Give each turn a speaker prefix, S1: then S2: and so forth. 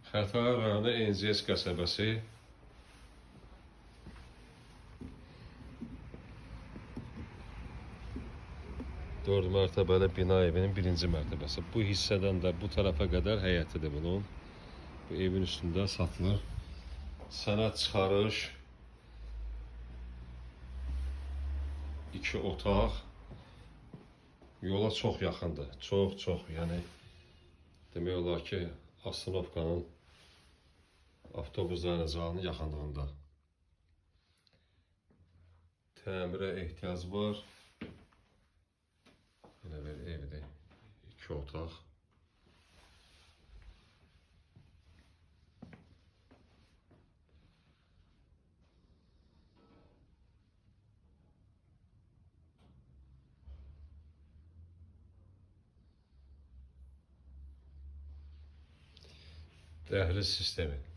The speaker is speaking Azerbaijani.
S1: Xətai rayonu NCS qəsəbəsi. Dörd mərtəbəli bina evinin birinci mərtəbəsi. Bu hissədən də bu tərəfə qədər həyətidir bunun. Bu evin üstündə satılır. Sənəd çıxarış, 2 otaq. Yola çox yaxındır. Çox, çox. Yəni demək olar ki, Astanovkanın avtobus dayanacağının yaxınlığında. Təmirə ehtiyac var. Belə bir evdir. 2 otaq. Dəhliz sistemi.